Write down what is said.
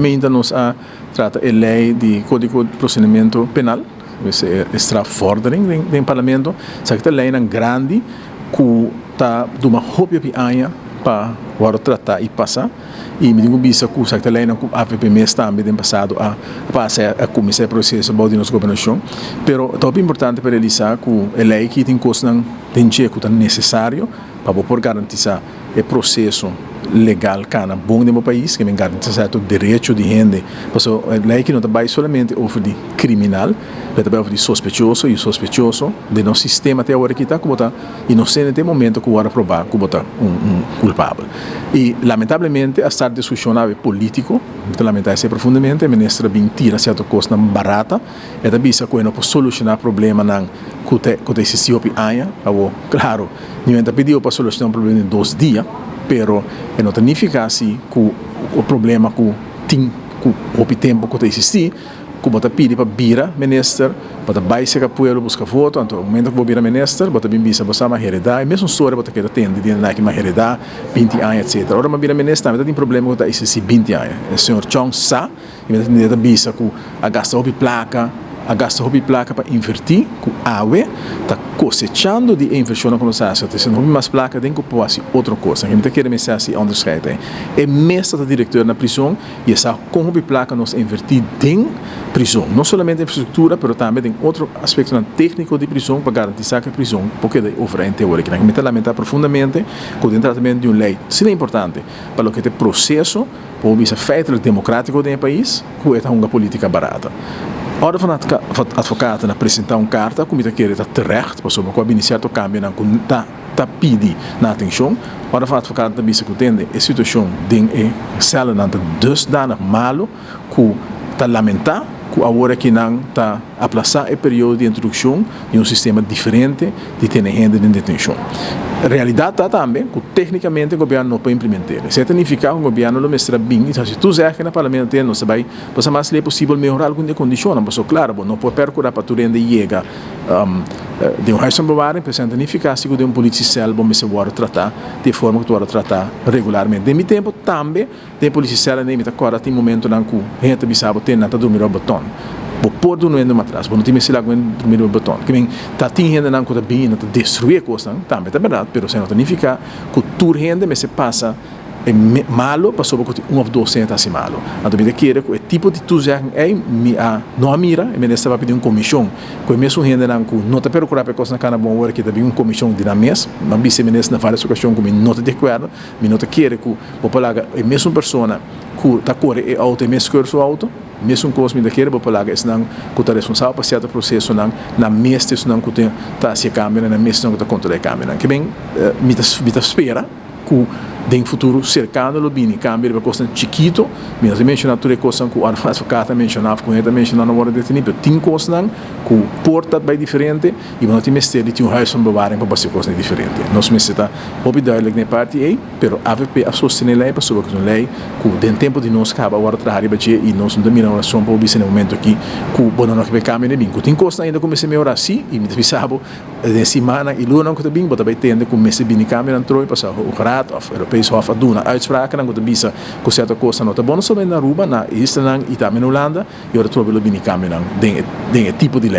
Mainta nos a trata e ley di Codigo di Procedimento Penal, e strafvordering den Parlamento. Esaki ta leynan grandi cu ta duma hopi hopi aña pa wordo trata y pasa. Y mi tin cu bisa cu esaki ta leynan cu avp mes tambe den pasado a pasa y a cuminsa e proceso bao di nos gobernacion. Pero ta hopi importante pa realisa cu e ley aki tin cosnan den dje cu ta necesario pa bo por garantisa e proceso legal cana bon den bo pais, ke men garantisa cierto derecho di hende, pasobra e ley aki no ta bay solamente over di criminal, pero ta bay over di sospechoso, y sospechoso den nos sistema te awor aki ta cu bo ta inocente te momento cu worde proba cu bo ta un culpabel. Y lamentablemente a start discusion awe politico, mi ta lamenta esey profundamente, e minister a bin tira cierto cosnan barata, e ta bisa cu e no por soluciona problemanan cu ta cu ta existi hopi aña, awor claro, Niun ta pidiu pa soluciona un problema den dos dia, pero e no ta nifica si cu e problema cu tin cu hopi tempo cu ta existi, cu bo ta pidi pa bira minister, bo ta bay cerca pueblo busca voto, anto e momento cu bo bira minister bo ta bin bisa bo sa ma hereda, e mesun storia bo ta keda tende di esaki ma hereda binti aña etcetera. Ora mi a bira minister tambe ta tin problema cu ta existi binti aña. E señor Chong sa. I mi ta tende ta bisa ku a gasta hopi plaka, a gasta hopi plaka pa invertí, ku awe ta kosechando di e invershonnan ku nos a hasi, ta hasiendo hopi mas plaka den ku por hasi otro kosnan. I mi ta kere mester hasi e onderscheid ei. E mes ta ta direkteur na prison i e sa kon hopi plaka nos a invertí den prison, no solamente infrastruktura pero tambe den otro aspektonan tékniko di prison pa garantisá ku e prison por keda overeind te ora. Mi ta lamentá profundamente ku den tratamentu di un lei asina importante pa loke ta e proseso, Por bisa feitelijk democratico den e pais cu e ta hunga politica barata. Orde van Advocaten a presenta un carta cu mi ta kere ta terecht pasobra cu a bini cierto cambionan cu ta ta pidi na atencion. Orde van Advocaten ta bisa cu tende e situacion den e celdanan ta dusdanig malo cu ta lamenta cu awor aki nan ta Aplasá e periodo di introdukshon di un sistema diferente di tene hende den detenshon. Realidat ta tambe ku téknikamente gobièrnu no por implement'é. Esei ta nifiká ku gobièrnu lo mester a bin i hasi tur zègè na parlamento te nos ta bai pasa mas lei posibel mehorá algun di e kondishonnan. Pasobra klaro bo no por pèrkurá pa tur hende yega den un huis van bewaring, pero esei no ta nifiká si ku den un polisiesèl bo mester wòrdu tratá di e forma ku ta wòrdu tratá regularmente. Den mi tempu tambe. Den policia cel mi ta corda tin momentonan cu hende ta bisa bo ten nan ta durmi riba beton. Bo por durmi hende matras, bo no tin mester laga hende durmi riba beton. Ke men ta tin hendenan cu ta bin y nan ta destrui e cosnan, tambe ta berdad, pero esei no ta nifica cu tur hende mester pasa e malo pasobra cu tin un of dos hende ta haci malo. Anto mi ta kere cu e tipo di toezegging ei mi a no a mira, e minister a papia di un comision cu e mesun hendenan cu no ta percura pa e cosnan cana bon ora ki ta bin un comision di nan mes. Mi a bisa e minister na varios ocasion cu mi no ta di acuerdo. Mi no ta kere ku bo por laga e mesun persona ku ta kore e outo e mes keur su outo. Mesun kos mi ta kere bo por laga esnan ku ta responsabel pa sierto prosesonan nan mes ta esunnan ku ta hasi e kambionan, nan mes esunnan ku ta kontrola e kambionan. Ke men mi ta mi ta spera ku den futuro serkano lo bini kambio riba kosnan chikito. Mi no ta menshoná tur e kosnan ku advokat a menshoná òf ku hende ta menshoná na wòrdu detení, pero tin kosnan ku por ta bai diferente. I bo no tin mester di tin un huis van bewaring pa basi kosnan diferente. Nos mester ta hopi duidelijk na e parti ei, pero avp a sostene e lei pasobra ku ta un lei ku den tempu di nos kaba a wòrdu traha riba dje i nos no ta mira un rason pa bo bisa na e momento aki ku bo no no ke kambia na bin. Ku tin kosnan ainda ku mester mehorá si, i mi ta bisa bo den simannan i lunanan ku ta bin bo ta bai tende ku mester bini kambionan troy pasobra Hoge Raad òf Europees Hof a duna uitsprakennan ku ta bisa ku sierto kosnan no ta bon no solamente na Aruba, na islanan i tambe na Hulanda i ora trobe lo bini kambionan den e tipo di lei.